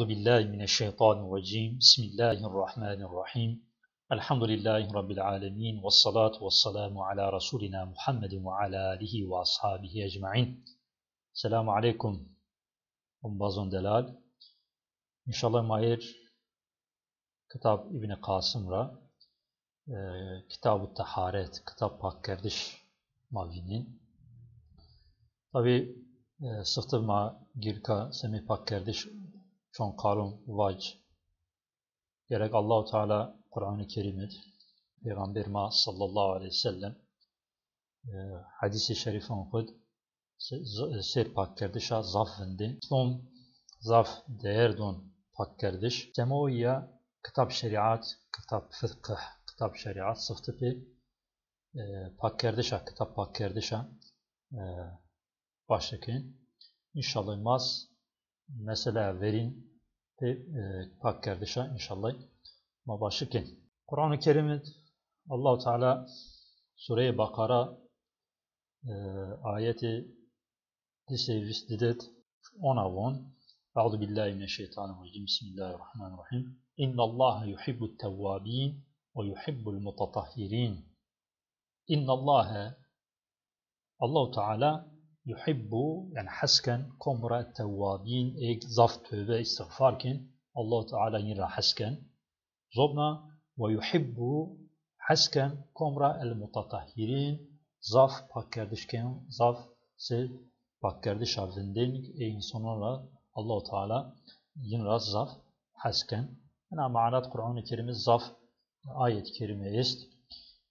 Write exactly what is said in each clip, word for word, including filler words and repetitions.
أعوذ بالله من الشيطان الرجيم. بسم الله الرحمن الرحيم. الحمد لله رب العالمين، والصلاة والسلام على رسولنا محمد وعلى آله وأصحابه أجمعين. السلام عليكم. Ombazon delal. İnşallah ma êr kitab Îbnî Qasim ra, e, Kitab-ı Teharet, kitab pakkerdiş ma vînîn. Tabî, e, sifte ma gîrka semê pakkerdiş çon qalon vac. Gerek Allahu Teala Quran-ı Kerim id, Peygamber ma sallallahu aleyhi ve sellem, e, hadîsê şerîfon xud se-, z-, sêr pakkerdişa zaf vindên. Îslam zaf değer don pakkerdiş. Semoya kitab şerîat, kitab fiqh, kitab şerîat sifte pê, e, pakkerdişa, kitab pakkerdişa, e, başikên. İnşallah mas mesele verîn pê, e, pakkerdişa inşallah ma başikên. Quran-ı Kerim id Allahu Teala Sure-i Bakara, e, ayetê di sey vîst didet, ona von: Euzu billahi mineşşeytanirracim. Bismillahirrahmanirrahim. İnnallaha yuhibbut tevvabin ve yuhibbul mutatahhirin. İnnallaha, Allahu Teala, yuhibbu, yani hes ken, kom ra, tevvabin, ê zaf tövbe, îstixfar ken, Allahu Teala yin ra hes ken. Zobna, ve yuhibbu, hes ken, kom ra, el mutatahhirin, zaf pakkerdiş ken, zaf se pakkerdişa vindên, ê însanon ra Allahu Teala yin ra zaf hes ken. Ina manat Quran-ı Kerimî zaf ayet-i kerîme est.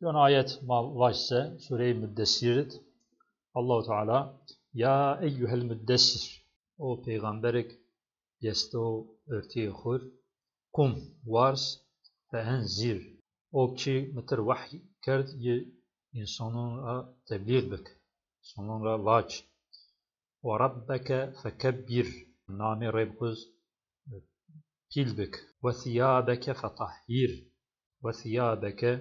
Yon ayet ma vac se, Sure-i Muddessir id Allahu Teala, "Ya eyyuhel muddessir", o peygamberek yesto örtüyê xur, "kum", wars, "fe enzir", o ki mitir vahy kerd, yi insanon ra teblîğ bik, insanon ra vac. "Ve rabbeke fekebbir", namê Reb xuz pîl bik. "Ve thiyabeke fetahhir", "ve thiyabeke",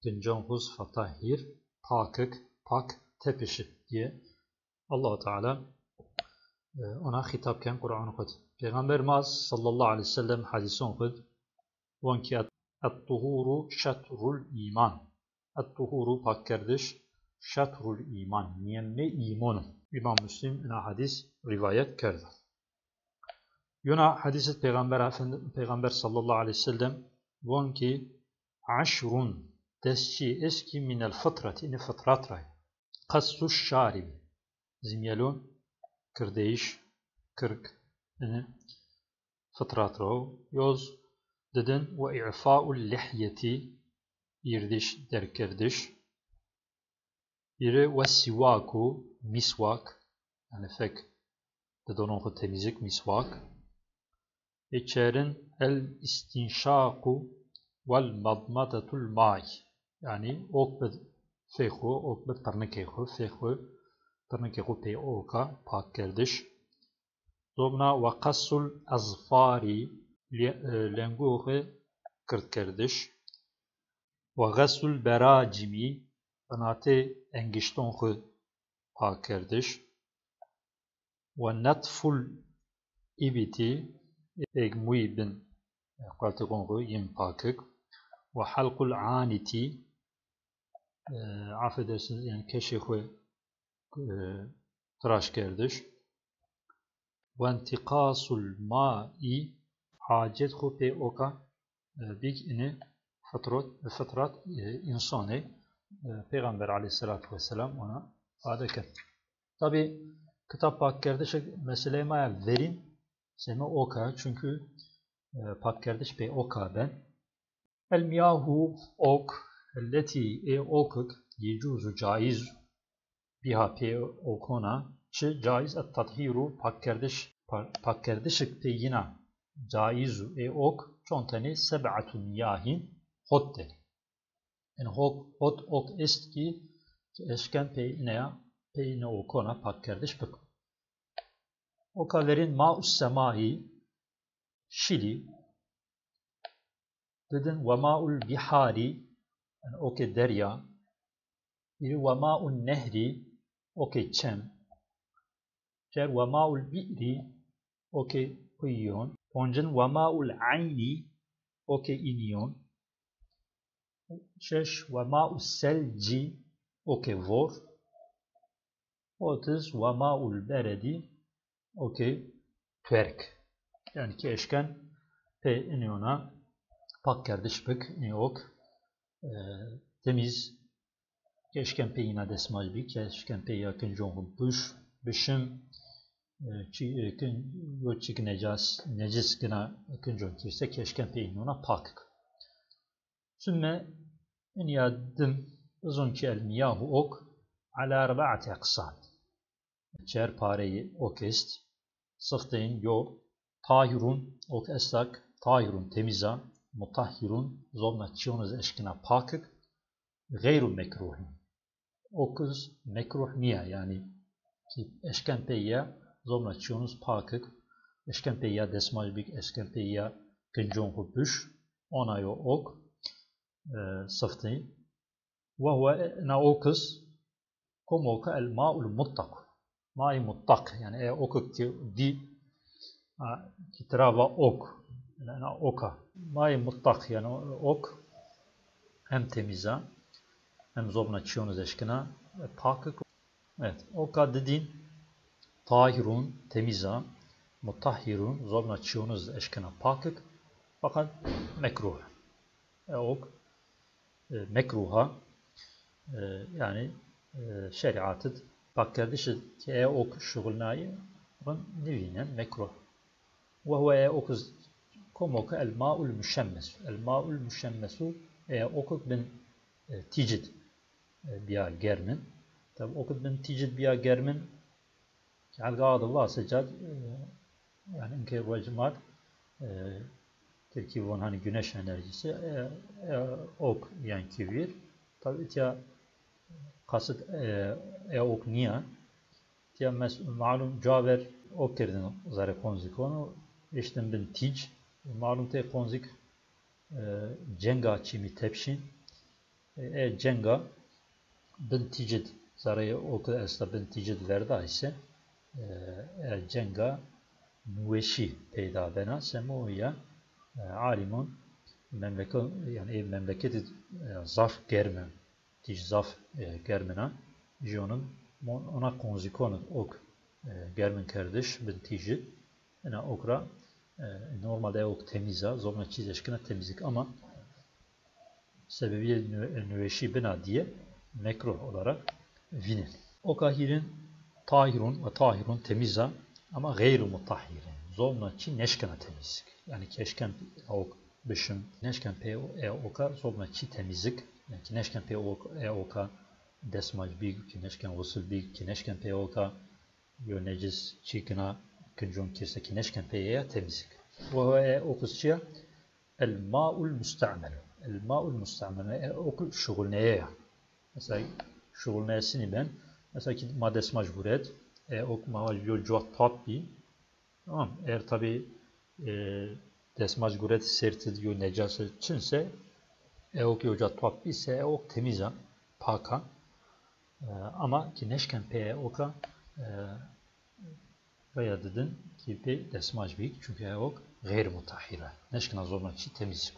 kincon xuz, "fetahhir", pakik, pak tepişi diye Allahu Teala, e, ona xîtab ken Quran xud. Peygamber ma sallallahu aleyhi ve sellem hadîson xud von ki, "Et-, et-tuhuru şetrul iman." Et-tuhuru, pakkerdiş, şetrul iman, nîyemê îmon o. Îmam Muslim ina hadîs rîvayet kerda. Yona hadîs id Peygamber Efendi-, Peygamber sallallahu aleyhi ve sellem von ki, "Eşrun", des çî est ki, "minel fıtrat", ini fıtrat ra. Qessu şaribi, zimyelon, kirdeyiş, kirk, ini fıtrat ra o. Yoz didin, "ve i'faul lihyeti", îrdiş, dergkerdiş. Biri "ve siwaku", miswak, yani fek didonon xu temizlik, miswak. Ê çerin "el istinşaku vel madmadatul may", yani ok bid fê xu, ok bid pirnikê xu, fê xu, pirnikê xu pê oka, pakkerdiş. Zobna "ve qessul azfari", le-, e, lengu xu kirdkerdiş. "Ve xessul beracimi", binatê engişton xu pakkerdiş. "Ve netful ibiti", eg muy bin, e, qeltiqon xu yin pakik. "Ve halqul aniti", e, affedersiniz, yani keşê xu, e, tıraş kerdiş. "Ve intiqasul ma'i", hacet xu pê oka, e, bik, ini fıtrat, fıtrat, e, insonê, e, Peygamber aleyhissalatu vesselam ona fade kerd. Tabi, kitab pakkerdişi meseleyê ma ya verîn seme oka, çünkü, e, pakkerdiş pê oka ben. "El miyahu", ok, "elleti", ê okik, "yecuzu", caiz, "biha", pê okona, çi caiz, "et-tathiru", pakkerdiş, pa-, pakkerdişik pê yina caizu, ê ok, çon tenê, "seb'atu miyahin", hot tenê. Yani hot, hot ok est ki, ki eşken pê ineya, pê ine okona pakkerdiş bik. Oka verîn "ma'us semai", şilî. Didin "ve ma'ul bihari", yani okê derya. Biri "ve ma'un nehri", okê çem. Çer "ve ma'ul bi'ri", okê Iyon. Poncin, ve ma'ul ayni, okê iniyon. Şeş, ve ma'us selci, okê vor. Otuz, ve ma'ul beredi, okê tuerk. Yanî ki eşken pê iniyona pakkerdiş bik, inî ok, e, temiz, ki eşken pê îna desmaj bik, ki eşken pê ya kincon xu biş, bişim, e, çi, e, kin, yo çik necas, necis gina kincon kî se, ki eşken pê iniyona pak. Sümme, inya dim, izon ki el miyahu ok, ala erbaati eqsam. Çer pareyî ok est. Sıfteyn yo, tahirun, ok estak, tahirun, temiza, mutahhirun, zobna çiyonuz eşkina pakik, geyru mekruhin. Okuz mekruh niya, yanî ki eşken pê ya zobna çiyonuz pakik, eşken pê ya desmaj bik, eşken pê ya kincon xu biş, ona yo ok, e, sıfteyn. Ve huve, na okuz, kom oka el ma'ul mutlak. Ma'î mutlak, yanî e okuk ki dî, a, ki tira va ok. Yanî na oka. Ma'î mutlak, yanî ok, hem temiza, hem zobna çiyonuz eşkina, e, pakik. Evet, oka didin, tahirun, temiza, mutahhirun, zobna çiyonuz eşkina pakik, fakat mekruh. E ok, e, mekruha, e, yanî, e, şerîatid pakkerdişi ki e ok şuxulnayî rin nivînen, mekruh. Ve huve, e ok iz, kom oka el ma'ul muşemmesu. El ma'ul muşemmesu, e okuk bin, e, tîcid, e, biya germin. Tabi okuk bin tîcid biya germin, ki helga adı varsa cad, e, yanî inke ruecimad, e, Tirkî von hani güneş enerjisi, e, e ok yan ki vir. Tabi itya kasıt, e, e ok niya. Tiya mes-, malum caver ok kirdin zerê qonzikonu, eştin bin tîc. Malum tê qonzik, e, cenga çîmî tepşîn. E, e cenga bin tîcid, zerê ok esta bin tîcid verda ise, e, e cenga muweşî peyda bena. Semo ya, e, alimon memleket, yanî e memleketi, e, zaf germin, tîc zaf, e, germina, jî onun mon-, ona konzîkon ok, e, germin kerdiş bin tîcî. Ina ok ra, e, normalde e ok temiz a, zobna çîz eşkina temizlik ama sebebiye nü-, nüveşî bina diye mekruh olarak vînin. Oka hîrin tahirun ve tahirun temiz a ama gayru mutahhirin. Zobna çî neşkina temizlik. Yanî ki eşken ok bişim, neşken pê e oka zobna çî temizlik. Yanî ki neşken pê ok, e oka desmaj bîg, ki neşken ğusul bîg, ki neşken pê oka yo necis çîkina kincon kirse ki neşken pê ya temizlik. Ve huve e okuz çi ya? El ma'ul musta'melu. El ma'ul musta'melu. E ok şuxulneye ya. Mesela şuxulneye sinî ben. Mesela ki ma desmaj guret. E ok ma vaj yo cuwa tuat bî. Tamam. Eğer tabi, e, desmaj guret sertid yo necaset çinse, e ok yo ca tuat bî se, e ok temiz a, pak a. E, ama ki neşken pê e oka, e, veya didin ki pê desmaj bîk, çünkü e ok gayr mutahhir a. Neşkina zobna çî temizlik.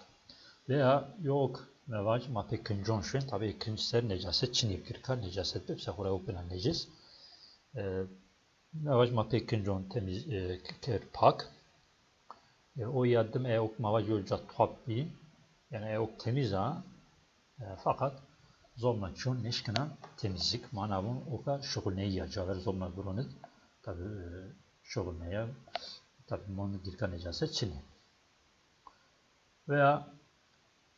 Veya yo ok mevaj ma pê kincon şuên, tabi kinc ser necaset çinî, girka necaset bib, se xo ra ok bina necis. E, Mevaj ma pê kincon temiz, e, k-, kerd pak. E, o ya dim e ok mevaj yo ca tuat bî. Yanî e ok temiz a. E, fakat zobna çîyon neşkina temizlik. Mana vun oka şuxulneyî ya. Caver zobna guronid. Tabi, e, şuxulneya. Tabi mon girka necaset çinî. Veya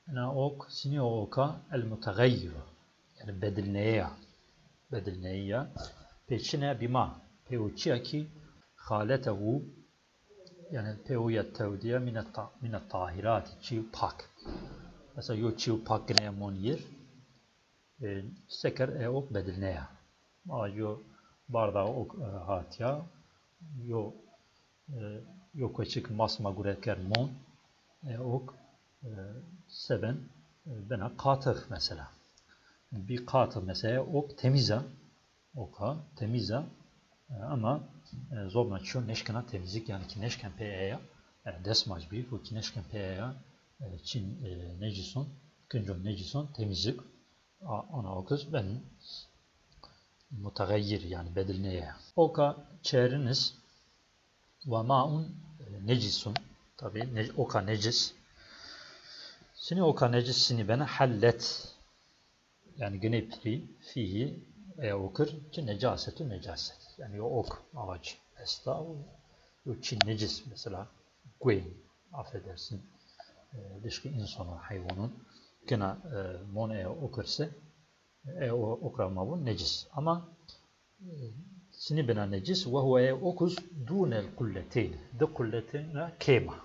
ina ok, sinî o oka el mutegayyiru, yanî bedilneye ya. Bedilneye ya. Pê çine bima, pê o çiya ki xaletehu, yanî pê o ya tewdiya mine ta-, mine tahirati, çî pak. Mesela yo çî pak gine mon yir, e, seker e ok bedilneya. Ma yo bardax ok, e, hatiya, yo, e, yo koçik mas ma guret kerd mon, e, ok, e, seben, e, bena qatix mesela. Bî qatix mesela ok temiz a, oka temiz a. E, ama, e, zobna çîyo nêşkena temizlik, yanî kî nêşken pê eya, e, desmac bî, û kî nêşken pê eya, e, çî, e, necîson, kincon necîson temizlik. A, ona okuz ben muteğeyyir, yanî bedilneye. Oka çerinis ve maun, e, necîsun. Tabi ne-, oka necis. Sinî oka necis sinî bena hallet. Yanî ginê pirî fîhî e okir çi necasetu necaset. Yanî yo ok avac esta û yo çî necis mesela guên, affedersin, e, dişkî însonon, heywanon gina, e, mon e okirse, e, o, ok ra ma vûn necis. Ama, e, sinî bina necis, ve huve e okuz dûnel qulleteyn. Di qulleteyn ra kêm a.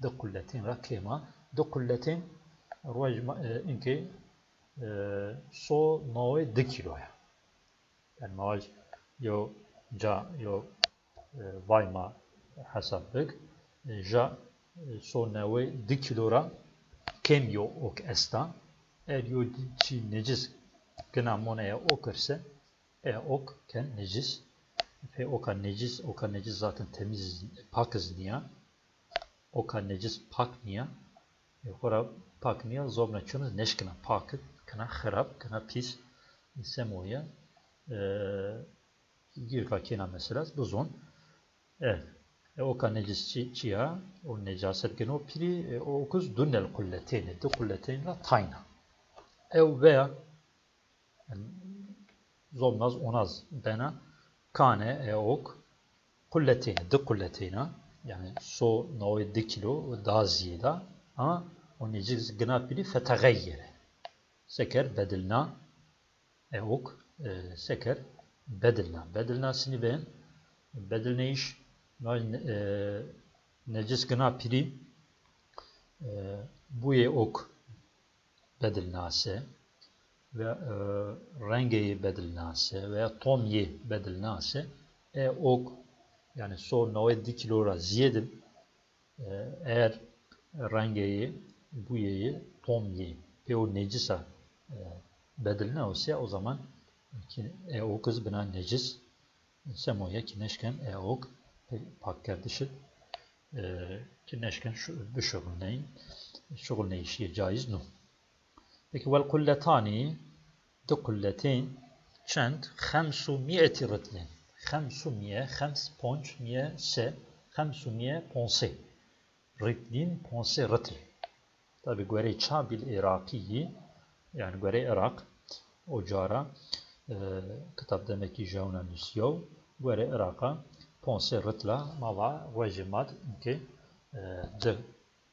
Di qulleteyn ra kêm a. Di qulleteyn roj ma, e, inkê, e, so newey di kîlo ya. Yanî ma vaj yo ca, yo, e, vay ma hesab bik. E, ja, e, so newey di kîlo ra kêm yo ok esta. Eger yo çî necis gina mon e okirse, e ok ken necis. Pê oka necis, oka necis zaten temiz, pak iz nîya. Oka necis pak nîya. E, xora pak nîya, zobna çîyon iz nêşkena pak, kena xirab, kena pîs. Semoya, e, gîrka kêna mesela bizon. E, e, oka necis çî, çîya, o necaset gino pirî, e, o okuz dûnel qulleteyn, di qulleteyn ra tayn a. Ew veya, yanî, zobnaz onaz bena, kane e ok qulleteyn, di qulleteyn a, yanî so newey di kîlo daha ziyêd a, ama o necis gina pirî feteğeyyere. Seker bedilna, e ok, e, seker bedilna. Bedilna sinî ben, bedilneyîş, e, necis gina pirî, e, buyê ok bedilnase ve, e, rengê yê bedilnase veya tom yê bedilnase, e ok, yanî so newey di kîlo ra ziyêd in, e, eger rengê yê, buyê yê, tom yê pê o necis a, e, bedilna ose, o zaman kî e ok iz bina necis. Semoya kî nêşken e ok pê pakkerdiş id, e, kî nêşken şu-, bişuxulneyîn, şuxulneyîşî yê caiz nû. Peki, vel qulletani, di qulletên çend? Xemsu mieti ritlin. Xemsu mie, xems ponc, mie se, xemsu mie ponse. Ritlin ponse ritl. Tabî gorey ça bîl Iraqî yî, yanî gorey Iraq, o cara, e, kitab demekî jewna nusîyaw, gorey Iraqa ponse ritla ma va rojê ma d inkê, e, di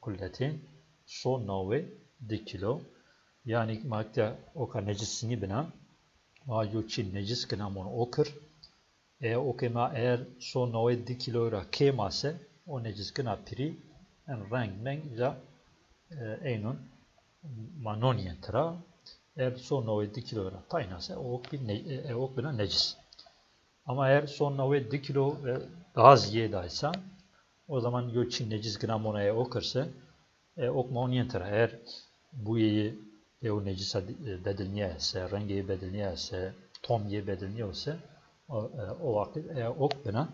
qulletên so newey di kîlo. Yanî ma kî oka necis sinî bina, ma yo çî necis gina mon okir. E, okê ma eger so newey di kîlo ra kêm ase, o necis gina pirî, en reng meng ca, e, eynon ma nonîyen tira. Eger so newey di kîlo ra tayn ase, o ok bî ne-, e, e, ok bina necis. Ama eger so newey di kîlo ve daha ziyêd aysa, o zaman yo çî necis gina mona e okirse, e, ok ma onîyen tira. Eger buyê yê pê o necisa di-, e, bedilnîyayse, rengê yê bedilnîyayse, tom yê bedilnîyose, o, e, o waqit e ok bina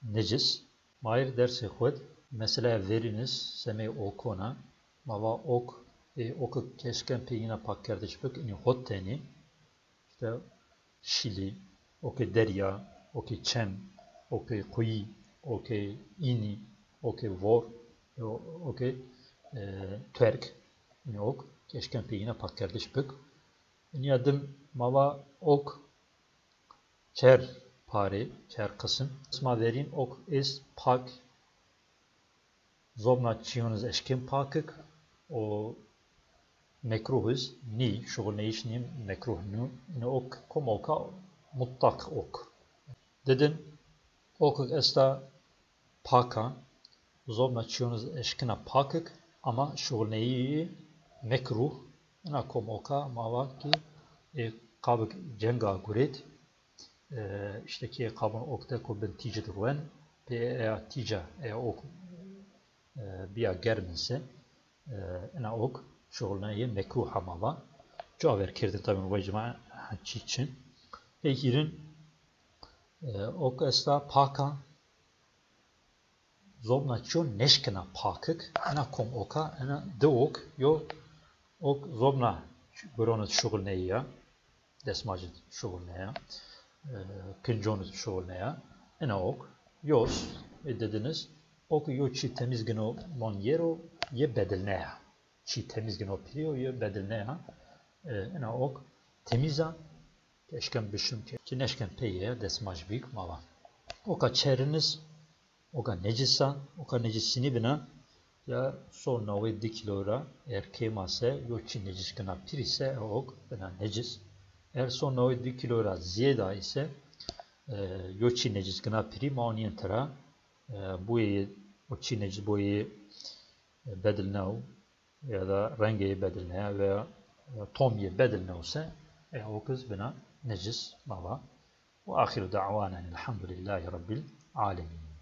necis. Ma ayr dersê xwu d meseleya verîn iz semê okon a. Ma va ok, e, ok ke eşken pê yîna pakkerdiş bik, inî hot tenî. Îşte şilî, okê derya, okê çem, okê quyî, okê înî, okê vor, o-, okê, e, tuerk, inî ok ke eşken pê yîna pakkerdiş bik. Inîya dim ma va ok çer parê, çer qisim. Qisma verîn ok est pak, zobna çîyon iz eşkên pak ik, o mekruh iz nî, şuxulneyîş nî, mekruh nû. Inî ok kom oka mutlak ok. Didin, ok ik esta pak a, zobna çîyon iz eşkina pak ik, ama şuxulneyî mekruh. Ina kom oka ma va kî, e, qabik cenga gurêt, e, îşte kî qabon ok de ko bin tîci di ruwen, pê eya tîca, eya ok, e, bîya germin se, e, ina ok şuxulneyê mekruh a ma va. Cu aver kerdin tabî, vajî ma ha çî çin. Pê hîrin, E, ok esta paka, zobna çiyo nêşkena pakik, ena kom oka, ena di ok, yo ok zobna guronit şuxulneya, desmacit şuxulneya, e, kinconit şuxulneya, ena ok, yos, e, dediniz, ok yo çi temiz gino mon yero, ye bedilneya. Çi temiz gino piriyo, ye bedilneya, e, ena ok temiza, ke eşken bişim ke, çi neşken peye, desmac bik mava. Oka çeriniz, oka necisa, oka necisini bina, ya so newey di kilo ra, eğer kêma se, yo çi necis gina piri se, ok bina necis. Eğer so newey di kilo ra ziyeda ise, e, yo çi necis gina piri, ma oniyen tera, e, boyê, o çi necis boyê, e, bedilnew, ya da rengê yê bedilneya veya, e, tom yê bedilnew se, e, o kız bina necis mava. Ve ahiru da'wanen elhamdülillahi rabbil alemin.